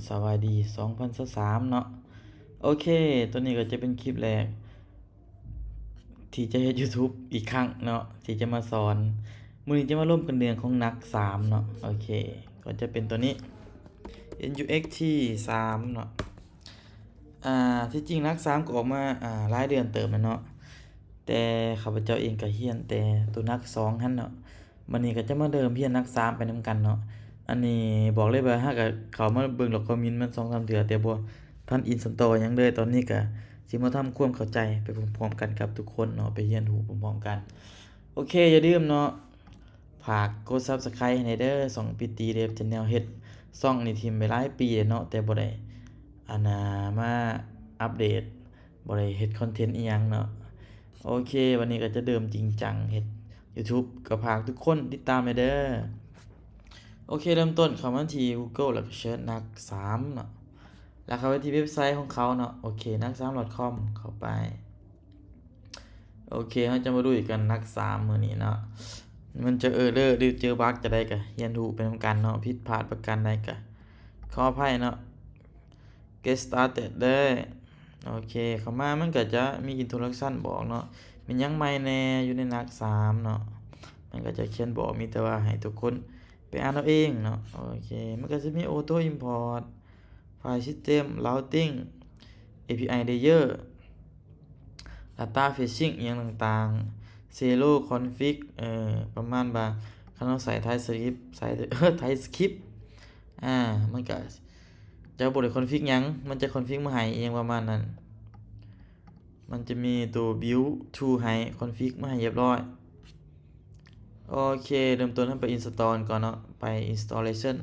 ສະບາຍດີ ສອງພັນຊາວສາມເນາະ. ໂອເຄ ໂຕນີ້ກໍຈະເປັນຄລິບແລກທີ່ຈະເຮັດ YouTube ອີກຄັ້ງເນາະ ທີ່ຈະມາສອນ. ມື້ນີ້ຈະມາລົມກັນເລື່ອງຂອງ Nux ສາມເນາະ. ໂອເຄ ກໍຈະເປັນໂຕນີ້ NUX T ສາມເນາະ. ອ່າ ທີ່ຈິງ Nux ສາມກໍອອກມາ ອ່າ ຫຼາຍເດືອນເຕີບແລ້ວເນາະ ແຕ່ຂ້າພະເຈົ້າເອງກໍຮຽນແຕ່ໂຕ Nux ສອງຫັ້ນເນາະ. ບັດນີ້ກໍຈະມາເລີ່ມຮຽນ Nux ສາມໄປນຳກັນເນາະ. ອັນນີ້ບອກເລີຍວ່າ ຫາກະເຂົ້າມາເບິ່ງລະຄອມເມັນມັນສອງສາມເທື່ອ ແຕ່ບໍ່ທັນ install ຫຍັງເລີຍ. ຕອນນີ້ກະຊິມາທຳຄວາມເຂົ້າໃຈໄປພ້ອມໆກັນກັບທຸກຄົນເນາະ ໄປຮຽນຮູ້ພ້ອມໆກັນ. ໂອເຄ ຢ່າລືມເນາະ ຝາກກົດ Subscribe ໃຫ້ແດ່ເດີ ຊ່ອງ Pretty Dev Channel. ເຮັດຊ່ອງນີ້ຖິ້ມໄປຫຼາຍປີແລ້ວເນາະ ແຕ່ບໍ່ໄດ້ ອັນນ່າ ມາອັບເດດ ບໍ່ໄດ້ເຮັດຄອນເທັນອີ່ຫຍັງເນາະ. ໂອເຄ ວັນນີ້ກໍຈະເລີ່ມຈິງຈັງເຮັດ YouTube ກໍຝາກທຸກຄົນຕິດຕາມແດ່ເດີ. ໂອເຄ ເລີ່ມຕົ້ນເຂົ້າມາທີ່ Google ແລ້ວກໍ search Nux ສາມເນາະ ແລ້ວເຂົ້າໄປທີ່ເວັບໄຊຂອງເຂົາເນາະ. ໂອເຄ Nux ສາມ .com ເຂົ້າໄປ. ໂອເຄ ເຮົາຈະມາລຸຍກັນ Nux ສາມ ມື້ນີ້ເນາະ. ມັນຈະ error ຫຼືເຈີບັກຈະໃດກໍຮຽນຮູ້ໄປນຳກັນເນາະ. ຜິດພາດປະການໃດກໍຂໍອະໄພເນາະ. Get started ເດີ. ໂອເຄ ເຂົ້າມາມັນກໍຈະມີ introduction ບອກເນາະ ມີຫຍັງໃໝ່ແດ່ຢູ່ໃນ Nux ສາມເນາະ. ມັນກໍຈະຂຽນບອກ ມີແຕ່ວ່າໃຫ້ທຸກຄົນໄປອ່ານເອົາເອງເນາະ. ໂອເຄ ມັນກໍຈະມີ auto import, file system, routing, API layer, data fetching ອີ່ຫຍັງຕ່າງໆ, Zero config ເອີ ປະມານວ່າຄັນເຮົາໃຊ້ TypeScript ໃຊ້ TypeScript ອ່າ ມັນກະຈະບໍ່ໄດ້ config ຫຍັງ ມັນຈະ config ມາໃຫ້ອີ່ຫຍັງປະມານນັ້ນ. ມັນຈະມີໂຕ build tool ໃຫ້ config ມາໃຫ້ຮຽບຮ້ອຍ. ໂອເຄ ເລີ່ມຕົ້ນເຮົາໄປ install ກ່ອນເນາະ ໄປ installation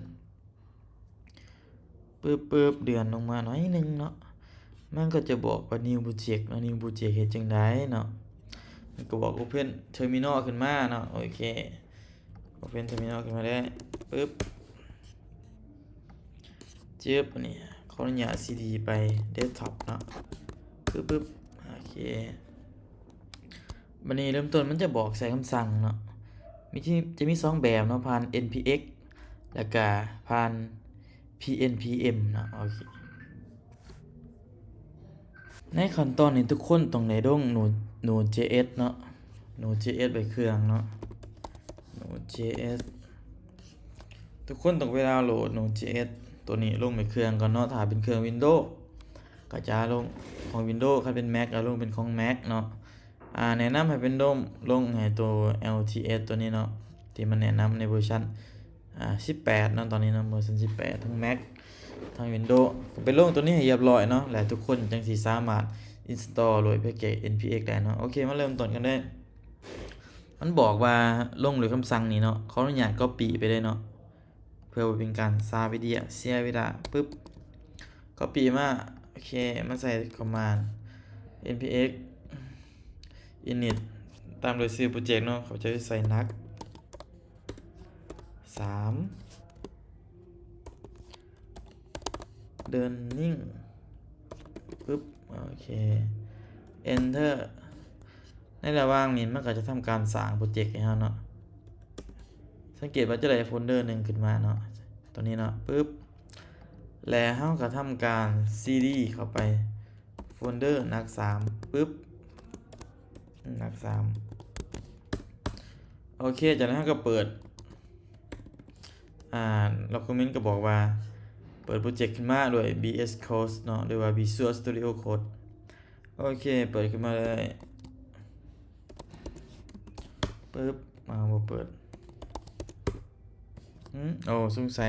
ປຶບໆ ເລື່ອນລົງມາໜ້ອຍໜຶ່ງເນາະ ມັນກໍຈະບອກວ່າ new project ເນາະ. new project ເຮັດຈັ່ງໃດເນາະ ມັນກໍບອກ open terminal ຂຶ້ນມາເນາະ. ໂອເຄ open terminal ຂຶ້ນມາແລ້ວ ປຶບ ຈຶບ ອັນນີ້ຂໍອະນຸຍາດ cd ໄປ desktop ເນາະ ປຶບໆ ໂອເຄ. ບັດນີ້ເລີ່ມຕົ້ນມັນຈະບອກໃສ່ຄຳສັ່ງເນາະ ມີທີ່ ຈະມີສອງແບບເນາະ ຜ່ານ npx ແລ້ວກະຜ່ານ pnpm ເນາະ. ໂອເຄ ໃນຂັ້ນຕອນນີ້ທຸກຄົນຕ້ອງໄດ້ລົງ Node Node.js ເນາະ Node.js ໄວ້ເຄື່ອງເນາະ Node.js. ທຸກຄົນຕ້ອງໄປດາວໂຫຼດ Node.js ໂຕນີ້ລົງໄປເຄື່ອງກ່ອນເນາະ. ຖ້າເປັນເຄື່ອງ Windows ກໍຈະລົງຂອງ Windows ຄັນເປັນ Mac ກໍລົງເປັນຂອງ Mac ເນາະ. ອ່າ ແນະນຳໃຫ້ເປັນລົງ ລົງໃຫ້ໂຕ LTS ໂຕນີ້ເນາະ ທີ່ມັນແນະນຳໃນເວີຊັນ ອ່າ ສິບແປດເນາະ. ຕອນນີ້ເນາະ ເວີຊັນສິບແປດ ທັງ Mac ທັງ Windows ກໍໄປລົງໂຕນີ້ໃຫ້ຮຽບຮ້ອຍເນາະ ແລະ ທຸກຄົນຈັ່ງຊິສາມາດ install ໂຫຼດແພັກເກດ npx ໄດ້ເນາະ. ໂອເຄ ມາເລີ່ມຕົ້ນກັນເລີຍ. ມັນບອກວ່າລົງດ້ວຍຄຳສັ່ງນີ້ເນາະ ຂໍອະນຸຍາດ copy ໄປເລີຍເນາະ ເພື່ອບໍ່ເປັນການສາເວເດຍ ເສຍເວລາ. ປຶບ copy ມາ ໂອເຄ ມາໃສ່ command npx init ຕາມດ້ວຍຊື່ໂປຣເຈັກເນາະ ເຂົາຈະໃສ່ Nux ສາມ learning ປຶບ ໂອເຄ enter. ໃນລະຫວ່າງນີ້ມັນກໍຈະທຳການສ້າງໂປຣເຈັກໃຫ້ເຮົາເນາະ. ສັງເກດວ່າຈະໄດ້ໂຟນເດີໜຶ່ງຂຶ້ນມາເນາະ ຕົວນີ້ເນາະ ປຶບ ແລະ ເຮົາກໍທຳການ cd ເຂົ້າໄປໂຟນເດີ Nux ສາມ ປຶບ Nux ສາມ ໂອເຄ. ຈາກນັ້ນເຮົາກໍເປີດ ອ່າ document ກໍບອກວ່າເປີດໂປຣເຈັກຂຶ້ນມາດ້ວຍ VS Code ເນາະ ຫຼືວ່າ Visual Studio Code. ໂອເຄ ເປີດຂຶ້ນມາເລີຍ ປຶບ ມາ ບໍ່ເປີດ. ອື ໂອ້ ສົງໄສ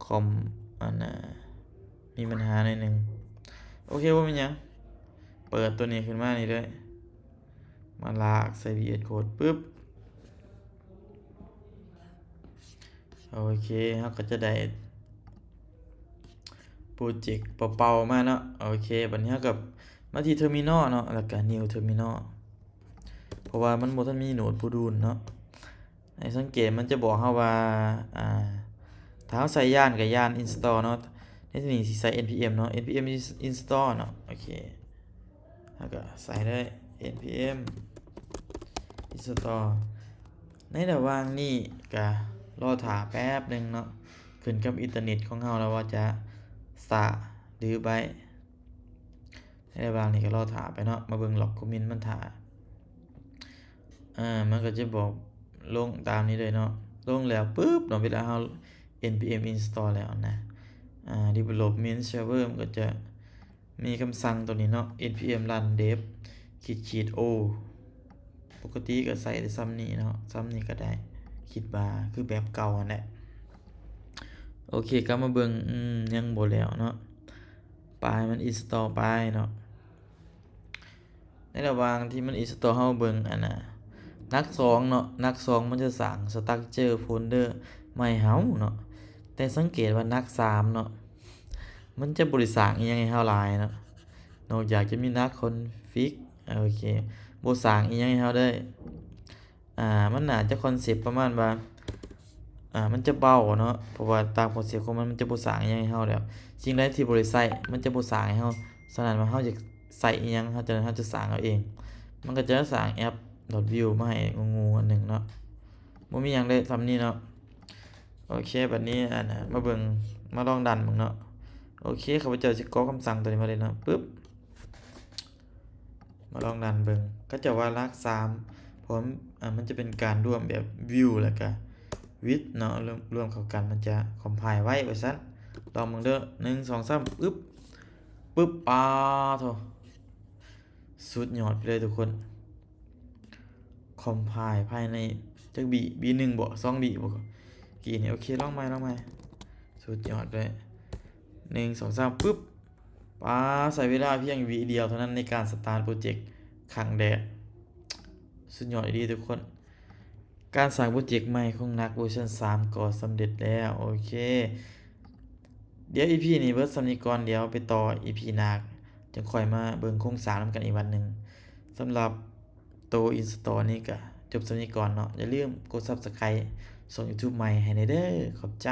ຄອມ ອັນນ່າ ມີບັນຫາໜ້ອຍໜຶ່ງ. ໂອເຄ ບໍ່ເປັນຫຍັງ ເປີດຕົວນີ້ຂຶ້ນມານີ້ເລີຍ ມາລາກໃສ່ VS Code ປຶບ ໂອເຄ ເຮົາກໍຈະໄດ້ໂປຣເຈັກເປົ່າໆມາເນາະ. ໂອເຄ ບັດນີ້ເຮົາກໍມາທີ່ terminal ເນາະ ແລ້ວກໍ new terminal ເພາະວ່າມັນບໍ່ທັນມີໂນດໂປຣດູນເນາະ. ໃຫ້ສັງເກດມັນຈະບອກເຮົາວ່າ ອ່າ ຖ້າເຮົາໃສ່ YARN ກໍ YARN install ເນາະ ໃນທີ່ນີ້ຊິໃສ່ npm ເນາະ npm install ເນາະ. ໂອເຄ ເຮົາກໍໃສ່ເລີຍ npm install. ໃນລະຫວ່າງນີ້ກະລໍຖ້າແປັບໜຶ່ງເນາະ ຂຶ້ນກັບອິນເຕີເນັດຂອງເຮົາແລ້ວວ່າຈະ ສາ ຫຼື ໄບ ໃນລະຫວ່າງນີ້ກໍລໍຖ້າໄປເນາະ ມາເບິ່ງລັອກຄອມເມັນມັນຖ້າ ອາ ມັນກໍຈະບອກລົງຕາມນີ້ເລີຍເນາະ ລົງແລ້ວປຶບເນາະ ເວລາເຮົາ npm install ແລ້ວນະ ອາ development server ມັນກໍຈະມີຄຳສັ່ງຕົວນີ້ເນາະ npm run dev ຂີດຂີດ o ປົກກະຕິກໍໃຊ້ໄດ້ຊ່ຳນີ້ເນາະ ຊ່ຳນີ້ກໍໄດ້ ຄິດວ່າຄືແບບເກົ່າຫັ້ນແຫຼະ. ໂອເຄ ກັບມາເບິ່ງ ອືມ ຍັງບໍ່ແລ້ວເນາະ ປະໃຫ້ມັນ install ໄປເນາະ. ໃນລະຫວ່າງທີ່ມັນ install ເຮົາເບິ່ງອັນນ່າ ໜັກສອງເນາະ ໜັກສອງມັນຈະສ້າງ structure folder ໃໝ່ເຮົາເນາະ ແຕ່ສັງເກດວ່າໜັກສາມເນາະ ມັນຈະບໍ່ໄດ້ສ້າງອີ່ຫຍັງໃຫ້ເຮົາຫຼາຍເນາະ ນອກຈາກຈະມີໜັກຄອນຟິກ ໂອເຄ ບໍ່ສ້າງອີ່ຫຍັງໃຫ້ເຮົາເລີຍ. ອາ ມັນໜ້າຈະຄອນເຊັບປະມານວ່າ ອາ ມັນຈະເບົາເນາະ ເພາະວ່າຕາມຄອນເຊັບຂອງມັນ ມັນຈະບໍ່ສ້າງອີ່ຫຍັງໃຫ້ເຮົາແລ້ວ ສິ່ງໃດທີ່ບໍ່ໄດ້ໃຊ້ ມັນຈະບໍ່ສ້າງໃຫ້ເຮົາ ສະນັ້ນວ່າເຮົາຢາກໃຊ້ອີ່ຫຍັງ ເຮົາຈະ ເຮົາຈະສ້າງເອົາເອງ ມັນກໍຈະສ້າງແອັບ .vue ມາໃຫ້ງູໆ ອັນໜຶ່ງເນາະ ບໍ່ມີຫຍັງເລີຍ ຊ່ຳນີ້ເນາະ. ໂອເຄ ບັດນີ້ ອັນ ມາເບິ່ງ ມາລອງດັນເບິ່ງເນາະ. ໂອເຄ ຂ້າພະເຈົ້າຊິກອກຄຳສັ່ງຕົວນີ້ມາເລີຍເນາະ ປຶບ ມາລອງດັນເບິ່ງ ເຂົາເຈົ້າວ່າຫຼັກສາມ ເພາະວ່າ ອາ ມັນຈະເປັນການລວມແບບ vue ແລ້ວກະ width ເນາະ ລວມ ລວມເຂົ້າກັນ ມັນຈະ compile ໄວວ່າຊັ້ນ ລອງເບິ່ງເດີ ໜຶ່ງ ສອງ ສາມ ປຶບ ປຶບ ປາໂທ ສຸດຍອດໄປເລີຍທຸກຄົນ compile ພາຍໃນຈັກວິ ວິໜຶ່ງບໍ ສອງວິບໍ ກີ້ນີ້. ໂອເຄ ລອງໃໝ່ ລອງໃໝ່ ສຸດຍອດເລີຍ ໜຶ່ງ ສອງ ສາມ ປຶບ ປາ ໃຊ້ເວລາພຽງວິດຽວເທົ່ານັ້ນໃນການ start project ຄັ້ງແລກ ສຸດຍອດອີ່ຫຼີທຸກຄົນ. ການສ້າງໂປຣເຈັກໃໝ່ຂອງ Nux ເວີຊັນສາມກໍສຳເລັດແລ້ວ. ໂອເຄ ດຽວອີພີນີ້ເບິດສ່ຳນີ້ກ່ອນ ດຽວໄປຕໍ່ອີພີໜ້າ ຈັ່ງຄ່ອຍມາເບິ່ງໂຄງສ້າງນຳກັນອີກວັນໜຶ່ງ. ສຳລັບໂຕ install ນີ້ກະຈົບສ່ຳນີ້ກ່ອນເນາະ. ຢ່າລືມກົດ Subscribe ຊ່ອງ YouTube ໃໝ່ໃຫ້ແດ່ເດີ. ຂອບໃຈ.